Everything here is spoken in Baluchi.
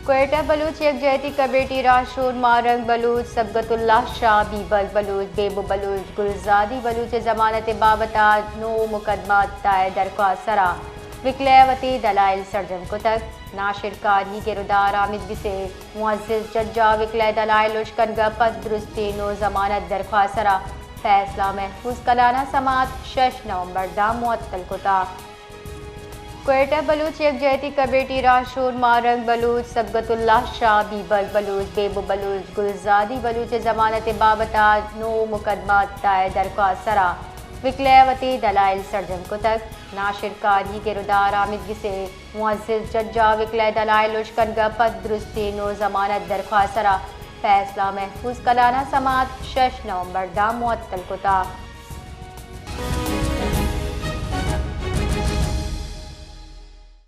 کوئٹہ، بلوچ یکجہتی کمیٹی راہشون ماہ رنگ بلوچ، صبغت اللہ شاہ، بیبرگ بلوچ، بیبو بلوچ، گلزادی بلوچ ءِ ضمانت ءِ بابت ءَ نو مقدمہ دائر درخواست ءِ سرا وکلا ءَ وتی دلائل سرجم کتگ۔ ناشر قاضی گرودار آمید گس ءِ معزز جج ءَ وکلا ءِ دلائل اشکنگ ءَ پد درستیں نو ضمانت درخواست ءِ سرا فیصلہ محفوظ کنان ءَ سماعت شش نومبر ءَ داں معطل کتگ۔ کوئٹہ، بلوچ یکجہتی کمیٹی راہشون ماہ رنگ بلوچ، صبغت اللہ شاہ، بیبرگ بلوچ، بیبو بلوچ، گلزادی بلوچ ءِ ضمانت ءِ بابت ءَ نو مقدمہ دائر درخواست ءِ سرا وکلا ءَ وتی دلائل سرجم کتگ۔ ناشر قاضی گرودار آمید گس ءِ معزز جج ءَ وکلا ءِ دلائل اشکنگ ءَ پد درستیں نو ضمانت درخواست ءِ سرا فیصلہ محفوظ کنان ءَ سماعت شش نومبر ءَ داں معطل کتگ۔